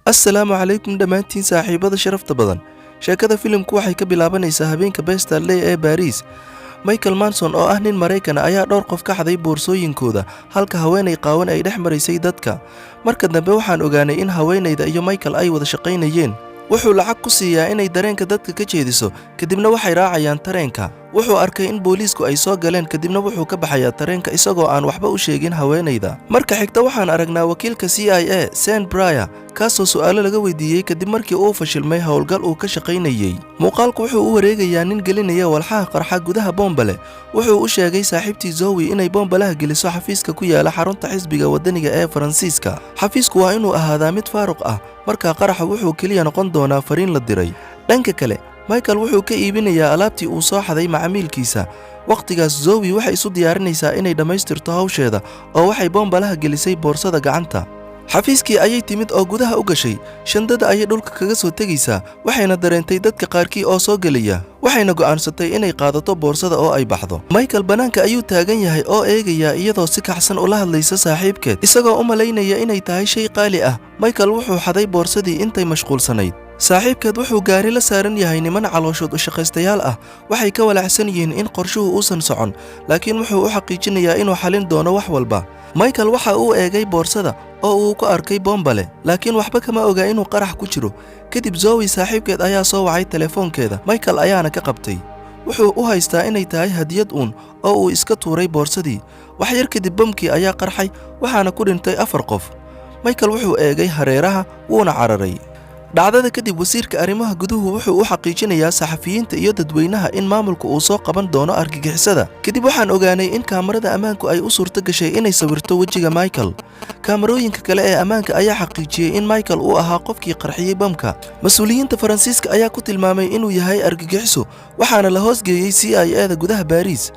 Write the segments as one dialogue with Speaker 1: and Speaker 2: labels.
Speaker 1: Assalaamu calaykum dhammaantiin saaxiibada sharafta badan. Sheekada filimku waxay ka bilaabanaysaa habeenka Bastille ee Baariis. Michael Manson oo ah nin Maraykana ayaa dhowr qof ka xaday boorsooyinkooda, halka haweenay qaawan ay dhex maraysay dadka. Marka dambe waxaan ogaanay in haweenayda iyo Michael ay wada shaqaynayeen. Wuxuu lacag ku siiyaa inay dareenka dadka ka jeediso, kadibna waxay raacayaan tareenka. Wuxuu arkay in booliisku ay soo galeen, kadibna wuxuu ka baxayaa tareenka isagoo aan waxba u sheegin haweenayda. Marka xigta waxaan aragnaa wakiilka CIA, Sen Bryer, kaasoo su'aalo laga weydiiyey kadib markii uu fashilmay howlgal uu ka shaqaynayey. Muuqaalku wuxuu u wareegayaa nin gelinaya walxaha qarxa gudaha boombale. Wuxuu u sheegay saaxiibtii Zowi inay boombalaha geliso xafiiska ku yaala xarunta Xisbiga Wadaniga ee Faransiiska. Xafiisku waa inuu ahaadaa mid faaruq ah, markaa qaraxa wuxuu keliya noqon doonaa fariin la diray. Dhanka kale, Michael wuxuu ka iibinayaa alaabtii uu soo xaday macamiilkiisa. Wakhtigaas Zowi waxay isu diyaarinaysaa inay dhammaystirto hawsheeda, oo waxay boombalaha gelisay boorsada gacanta. Xafiiskii ayay timid oo gudaha u gashay. Shandada ayay dhulka kaga soo tegaysaa, waxayna dareentay dadka qaarkii oo soo gelaya, waxayna go'aansatay inay qaadato boorsada oo ay baxdo. Michael bannaanka ayuu taagan yahay oo eegayaa iyadoo si kacsan ula hadlaysa saaxiibkeed, isagoo u malaynaya inay tahay shay qaali ah. Michael wuxuu xaday boorsadii intay mashquulsanayd. Saaxiibkeed wuxuu gaari la saaran yahay niman calooshood u shaqaystayaal ah. Waxay ka walaacsan yihiin in qorshuhu uusan socon, laakiin wuxuu u xaqiijinayaa inuu xalin doono wax walba. Michael waxa uu eegay boorsada oo uu ku arkay boombale, laakiin waxba kama oga inuu qarax ku jiro. Kadib Zowi saaxiibkeed ayaa soo wacay telefoonkeeda, Michael ayaana ka qabtay. Wuxuu u haystaa inay tahay hadiyad uun oo uu iska tuuray boorsadii. Wax yar kadib bamkii ayaa qarxay, waxaana ku dhintay afar qof. Michael wuxuu eegay hareeraha, wuuna cararay. Dhacdada kadib, wasiirka arrimaha guduhu wuxuu u xaqiijinayaa saxafiyiinta iyo dadweynaha in maamulku uu soo qaban doono argagixisada. Kadib waxaan ogaanay in kaamarada ammaanku ay u suurto gashay inay sawirto wejiga Michael. Kaamarooyinka kale ee ammaanka ayaa xaqiijiyey in Michael uu ahaa qofkii qarxiyey bamka. Mas-uuliyiinta Faransiiska ayaa ku tilmaamay inuu yahay argagixiso, waxaana la hoosgeeyey CIA da gudaha Baariis.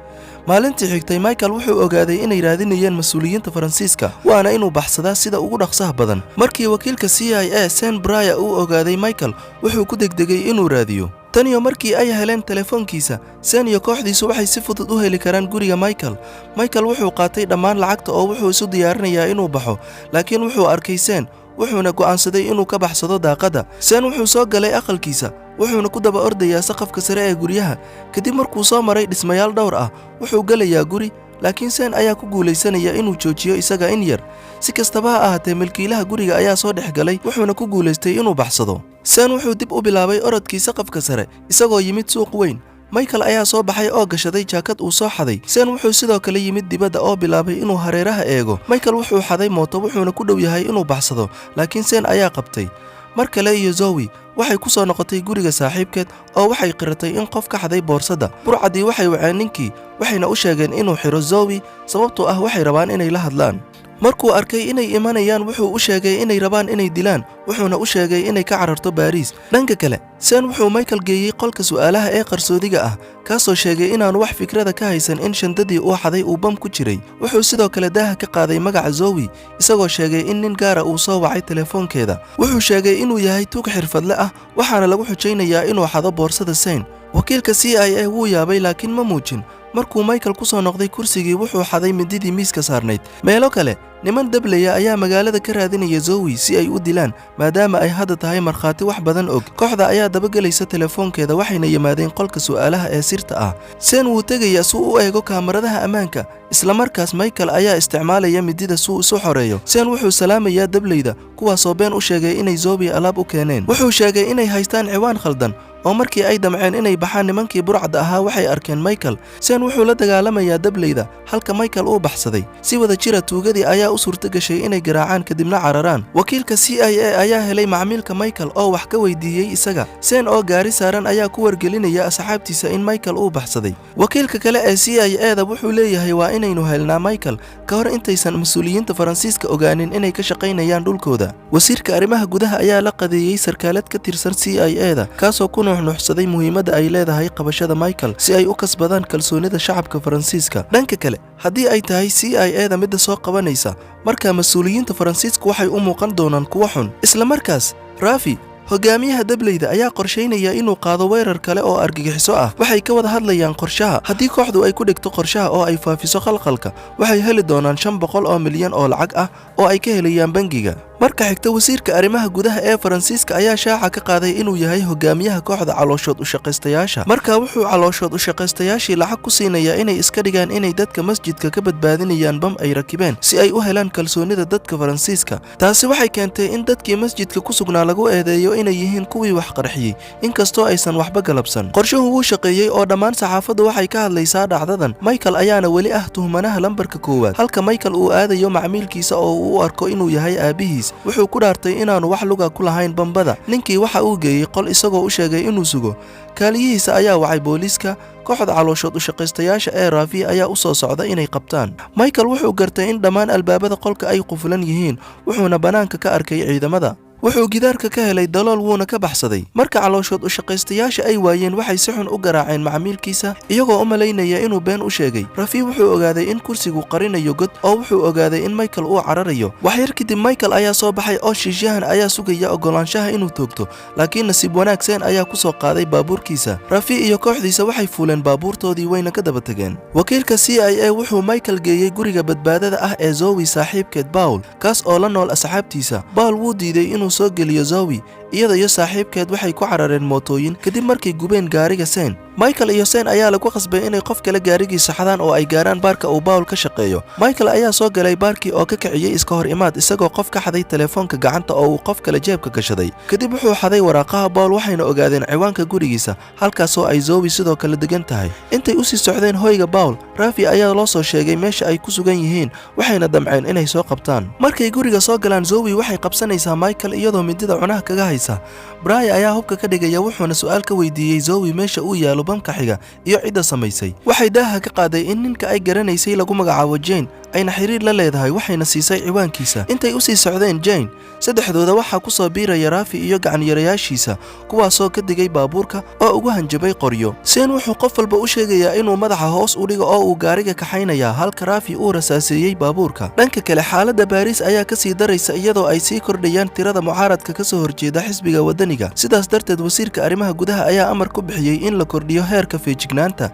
Speaker 1: Maalintii xigtay, Michael wuxuu ogaaday inay raadinayeen mas-uuliyiinta Faransiiska, waana inuu baxsadaa sida ugu dhaqsaha badan. Markii wakiilka CIA, Sen Bryer, uu ogaaday Michael, wuxuu ku degdegay inuu raadiyo. Tan iyo markii ay heleen telefoonkiisa, Sen iyo kooxdiisu waxay si fudud u heli karaan guriga Michael. Michael wuxuu qaatay dhammaan lacagta oo wuxuu isu diyaarinayaa inuu baxo, laakiin wuxuu arkay Sen, wuxuuna go'aansaday inuu ka baxsado daaqadda. Sen wuxuu soo galay aqalkiisa, wuxuuna ku daba ordayaa saqafka sare ee guryaha. Kadib markuu soo maray dhismayaal dhowr ah, wuxuu gelayaa guri, laakiin Sen ayaa ku guulaysanaya inuu joojiyo isaga in yar. Si kastaba ha ahaatee, milkiilaha guriga ayaa soo dhex galay, wuxuuna ku guulaystay inuu baxsado. Sen wuxuu dib u bilaabay orodkii saqafka sare isagoo yimid suuq weyn. Michael ayaa soo baxay oo gashaday jaakad uu soo xaday. Sen wuxuu sidoo kale yimid dibadda oo bilaabay inuu hareeraha eego. Michael wuxuu xaday mooto, wuxuuna ku dhow yahay inuu baxsado, laakiin Sen ayaa qabtay. Mar kale iyo Zowi waxay ku soo noqotay guriga saaxiibkeed oo waxay qiratay in qof ka xaday boorsada. Burcaddii waxay waceen ninkii, waxayna u sheegeen inuu xidho Zowi, sababtoo ah waxay rabaan inay la hadlaan. Markuu arkay inay imanayaan, wuxuu u sheegay inay rabaan inay dilaan, wuxuuna u sheegay inay ka cararto Baariis. Dhanka kale, Sen wuxuu Michael geeyey qolka su'aalaha ee qarsoodiga ah, kaasoo sheegay inaanu wax fikrada ka haysan in shandadii uu xaday uu bam ku jiray. Wuxuu sidoo kale daaha ka qaaday magaca Zowi, isagoo sheegay in nin gaara uu soo wacay telefoonkeeda. Wuxuu sheegay inuu yahay tuug xirfadle ah, waxaana lagu xujaynayaa inuu xado boorsada Sen. Wakiilka CIA wuu yaabay, laakiin ma muujin. Markuu Michael ku soo noqday kursigii, wuxuu xaday mindidii miiska saarnayd. Meelo kale, niman dablaya ayaa magaalada ka raadinaya Zowi si ay u dilaan, maadaama ay hadda tahay markhaati wax badan og. Kooxda ayaa dabagelaysa telefoonkeeda, waxayna yimaadeen qolka su'aalaha ee sirta ah. Sen wuu tegayaa si uu u eego kaamaradaha ammaanka. Isla markaas Michael ayaa isticmaalaya midida si uu isu xoreeyo. Sen wuxuu salaamayaa dablayda, kuwaasoo been u sheegay inay Zowi alaab u keeneen. Wuxuu sheegay inay haystaan ciwaan khaldan, oo markii ay damceen inay baxaan nimankii burcadda ahaa, waxay arkeen Michael. Sen wuxuu la dagaalamayaa dablayda, halka Michael uu baxsaday. Si wada jira tuugadii ayaa u suurto gashay inay garaacaan, kadibna cararaan. Wakiilka CIA ayaa helay macmiilka Michael oo wax ka weydiiyey isaga. Sen oo gaari saaran ayaa ku wargelinaya asxaabtiisa in Michael uu baxsaday. Wakiilka kale ee CIA da wuxuu leeyahay waa inaynu helnaa Michael ka hor intaysan mas-uuliyiinta Faransiiska ogaanin inay ka shaqaynayaan dhulkooda. Wasiirka arrimaha gudaha ayaa la qadeeyey sarkaalad ka tirsan CIA da, kaasoo ku nuuxnuuxsaday muhiimadda ay leedahay qabashada Michael si ay u kasbadaan kalsoonida shacabka Faransiiska. Dhanka kale, haddii ay tahay CIA da midda soo qabanaysa, markaa mas-uuliyiinta Faransiiska waxay u muuqan doonaan kuwo xun. Isla markaas, Rafi, hogaamiyaha dableyda, ayaa qorshaynaya inuu qaado weerar kale oo argagixiso ah. Waxay ka wada hadlayaan qorshaha. Haddii kooxdu ay ku dhigto qorshaha oo ay faafiso khalkhalka, waxay heli doonaan 500 oo milyan oo lacag ah oo ay ka helayaan bangiga. Marka xigta, wasiirka arrimaha gudaha ee Faransiiska ayaa shaaca ka qaaday inuu yahay hogaamiyaha kooxda calooshood u shaqaystayaasha. Marka wuxuu calooshood u shaqaystayaashii lacag ku siinayaa inay iska dhigaan inay dadka masjidka ka badbaadinayaan bam ay rakibeen, si ay u helaan kalsoonida dadka Faransiiska. Taasi waxay keentay in dadkii masjidka ku sugnaa lagu eedeeyo inay yihiin kuwii wax qarxiyey, inkastoo aysan waxba galabsan. Qorshuhu wuu shaqeeyey oo dhammaan saxaafaddu waxay ka hadlaysaa dhacdadan. Michael ayaana weli ah tuhmanaha lambarka koowaad. Halka Michael uu aadayo macmiilkiisa oo uu u arko inuu yahay aabihiis, wuxuu ku dhaartay inaanu wax luga ku lahayn bambada. Ninkii waxa uu geeyey qol isagoo u sheegay inuu sugo. Kaaliyihiisa ayaa wacay booliiska. Kooxda calooshood u shaqaystayaasha ee Raafi ayaa u soo socda inay qabtaan. Michael wuxuu gartay in dhammaan albaabada qolka ay qufulan yihiin, wuxuuna bannaanka ka arkay ciidamada. Wuxuu gidaarka ka helay dalool, wuuna ka baxsaday. Marka calooshood u shaqaystayaasha ay waayeen, waxay si xun u garaaceen macmiilkiisa, iyagoo u malaynaya inuu been u sheegay. Rafi wuxuu ogaaday in kursigu qarinayo god, oo wuxuu ogaaday in Michael uu cararayo. Waxyar kadib Michael ayaa soo baxay oo shiishyahan ayaa sugaya ogolaanshaha inuu toogto, laakiin nasiib wanaag Sen ayaa ku soo qaaday baabuurkiisa. Rafi iyo kooxdiisa waxay fuuleen baabuurtoodii, wayna ka daba tegeen. Wakiilka CIA wuxuu Michael geeyey guriga badbaadada ah ee Zowi saaxiibkeed Paul, kaas oo la nool asxaabtiisa. Paul wuu diiday inuu soo geliyo Zowi. Iyada iyo saaxiibkeed waxay ku carareen mootooyin kadib markay gubeen gaariga Sen. Michael iyo Sen ayaa lagu qasbay inay qof kale gaarigiisa xadaan oo ay gaaraan baarka uu Paul ka shaqeeyo. Michael ayaa soo galay baarkii oo ka kiciyey iska hor imaad, isagoo qof ka xaday telefoonka gacanta oo uu qof kale jeebka gashaday. Kadib wuxuu xaday waraaqaha Paul, waxayna ogaadeen ciwaanka gurigiisa, halkaasoo ay Zowi sidoo kale degan tahay. Intay usii socdeen hoyga Paul, Rafi ayaa loo soo sheegay meesha ay ku sugan yihiin, waxayna damceen inay soo qabtaan. Markay guriga soo galaan, Zowi waxay qabsanaysaa Michael iyadoo mindida cunaha kaga haysa. Bray ayaa hubka ka dhigaya, wuxuuna su'aal ka weydiiyey Zowi meesha uu yaalo bamka xiga iyo cidda samaysay. Waxay daaha ka qaaday in ninka ay garanaysay lagu magacaabo Jane, ayna xiriir la leedahay, waxayna siisay ciwaankiisa. Intay usii socdeen Jane, saddexdooda waxaa ku soo biiraya Raafi iyo gacanyarayaashiisa, kuwaasoo ka digay baabuurka oo ugu hanjabay qoryo. Sen wuxuu qof walba u sheegayaa inuu madaxa hoos u dhigo oo uu gaariga kaxaynayaa, halka Raafi uu rasaaseeyey baabuurka. Dhanka kale, xaaladda Baariis ayaa kasii daraysa, iyadoo ay sii kordhayaan tirada mucaaradka kasoo horjeeda xisbiga Wadaniga. Sidaas darteed, wasiirka arrimaha gudaha ayaa amar ku bixiyey in la kordhiyo heerka feejignaanta.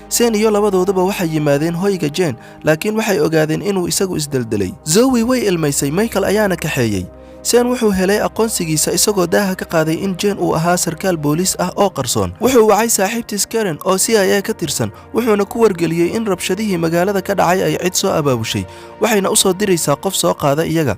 Speaker 1: Sen iyo labadooduba waxay yimaadeen hoyga Jane, laakiin waxay ogaadeen inuu isagu isdeldelay. Zowi way ilmaysay, Michael ayaana kaxeeyey. Sen wuxuu helay aqoonsigiisa, isagoo daaha ka qaaday in Jane uu ahaa sarkaal booliis ah oo qarsoon. Wuxuu wacay saaxiibtiis Karen oo CIA ka tirsan, wuxuuna ku wargeliyey in rabshadihii magaalada ka dhacay ay cid soo abaabushay, waxayna u soo diraysaa qof soo qaada iyaga.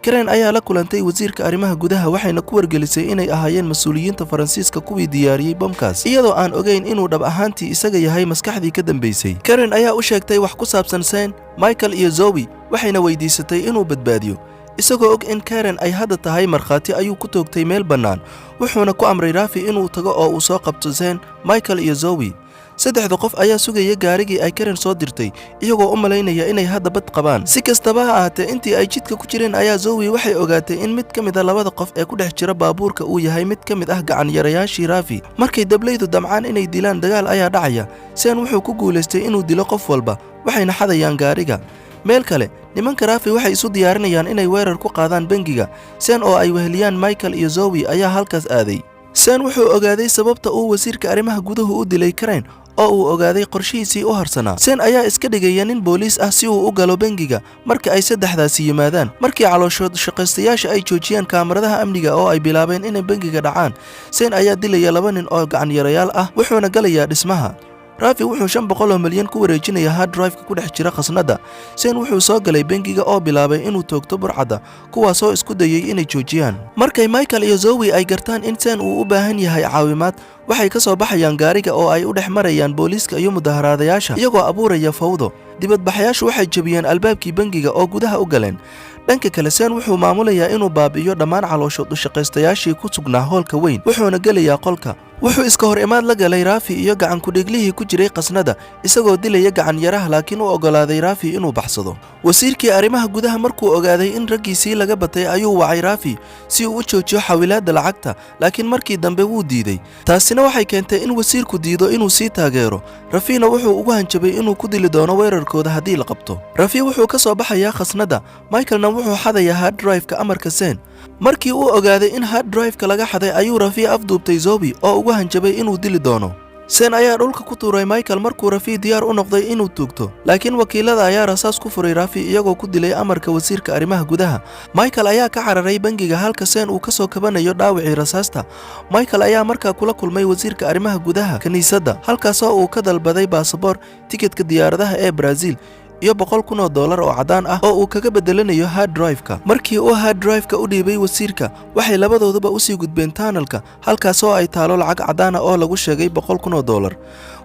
Speaker 1: Karen ayaa la kulantay wasiirka arrimaha gudaha, waxayna ku wargelisay inay ahaayeen mas-uuliyiinta Faransiiska kuwii diyaariyey bamkaas, iyadoo aan ogeyn inuu dhab ahaantii isaga yahay maskaxdii ka dambaysay. Karen ayaa u sheegtay wax ku saabsan Sen, Michael iyo Zowi, waxayna weydiisatay inuu badbaadiyo. Isagoo og in Karen ay hadda tahay markhaati, ayuu ku toogtay meel bannaan, wuxuuna ku amray Rafi inuu tago oo uu soo qabto Sen, Michael iyo Zowi. Saddexda qof ayaa sugaya gaarigii ay Karen soo dirtay, iyagoo u malaynaya inay hadda bad qabaan. Si kastaba ha ahaatee, intii ay jidka ku jireen ayaa Zowi waxay ogaatay in mid ka mid a labada qof ee ku dhex jira baabuurka uu yahay mid ka mid ah gacanyarayaashii Rafi. Markay dablaydu damcaan inay dilaan, dagaal ayaa dhacaya. Sen wuxuu ku guulaystay inuu dilo qof walba, waxayna xadayaan gaariga. Meel kale, nimanka Rafi waxay isu diyaarinayaan inay weerar ku qaadaan bangiga. Sen oo ay weheliyaan Michael iyo Zowi ayaa halkaas aaday. Sen wuxuu ogaaday sababta uu wasiirka arrimaha guduhu u dilay Karen, oo uu ogaaday qorshihiisii u harsanaa. Sen ayaa iska dhigaya nin booliis ah si uu u galo bangiga marka ay saddexdaasi yimaadaan. Markii calooshood shaqaystayaasha ay joojiyaan kaamaradaha amniga oo ay bilaabeen inay bangiga dhacaan, Sen ayaa dilaya laba nin oo gacanyarayaal ah, wuxuuna galayaa dhismaha. Rafi wuxuu 500 milyan ku wareejinayaa hard drive-ka ku dhex jira khasnadda. Sen wuxuu soo galay bangiga oo bilaabay inuu toogto burcadda, kuwaasoo isku dayey inay joojiyaan. Markay Michael iyo Zowi ay gartaan in Sen uu u baahan yahay caawimaad, waxay ka soo baxayaan gaariga oo ay u dhex marayaan booliiska iyo mudaharaadayaasha, iyagoo abuuraya fawdo. Dibadbaxayaashu waxay jebiyeen albaabkii bangiga oo gudaha u galeen. Dhanka kale, Sen wuxuu maamulayaa inuu baabi'iyo dhammaan calooshood ushaqaystayaashii ku sugnaa hoolka weyn, wuxuuna gelayaa qolka. Wuxuu iska hor imaad la galay Raafi iyo gacan ku-dhiiglihii ku jiray qasnada, isagoo dilaya gacan yaraha, laakiin u oggolaaday Raafi inuu baxsado. Wasiirkii arrimaha gudaha markuu ogaaday in raggiisii laga batay, ayuu wacay Raafi si uu u joojiyo xawilaadda lacagta, laakiin markii dambe wuu diiday. Taasina waxay keentay in wasiirku diido inuu sii taageero. Rafina wuxuu ugu hanjabay inuu ku dili doono weerarkooda haddii la qabto. Rafi wuxuu ka soo baxayaa khasnadda, Michaelna wuxuu xadayaa hard drive-ka amarka Sen. Markii uu ogaaday in hard drive-ka laga xaday, ayuu Rafi afduubtay Zobi oo ugu hanjabay inuu dili doono. Sen ayaa dhulka ku tuuray Michael markuu Rafi diyaar u noqday inuu tuugto, laakiin wakiilada ayaa rasaas ku furay Rafi, iyagoo ku dilay amarka wasiirka arrimaha gudaha. Michael ayaa ka cararay bangiga, halka Sen uu ka soo kabanayo dhaawacii rasaasta. Michael ayaa markaa kula kulmay wasiirka arrimaha gudaha kiniisadda, halkaasoo uu ka dalbaday baasaboor, tikidka diyaaradaha ee Brazil iyo $100,000 oo caddaan ah oo uu kaga bedelanayo hard drive-ka. Markii uu hard drive-ka u dhiibay wasiirka, waxay labadooduba usii gudbeen tunnel-ka, halkaasoo ay taalo lacag caddaan ah oo lagu sheegay $100,000.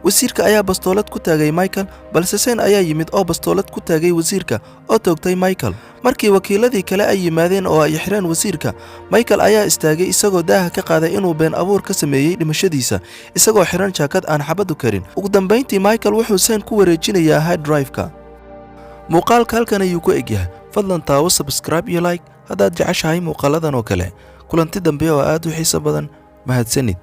Speaker 1: Wasiirka ayaa bastoolad ku taagay Michael, balse Sen ayaa yimid oo bastoolad ku taagay wasiirka oo toogtay Michael. Markii wakiiladii kale ay yimaadeen oo ay xireen wasiirka, Michael ayaa istaagay, isagoo daaha ka qaaday inuu been abuur ka sameeyey dhimashadiisa, isagoo xiran jaakad aan xabadu karin. Ugu dambayntii, Michael wuxuu Sen ku wareejinayaa hard drive-ka. Muuqaalka halkan ayuu ku egyahay. Fadlan taawo subscribe iyo like haddaad jeceshahay muuqaaladan oo kale. Kulanti dambe oo aad u xiiso badan. Mahadsanid.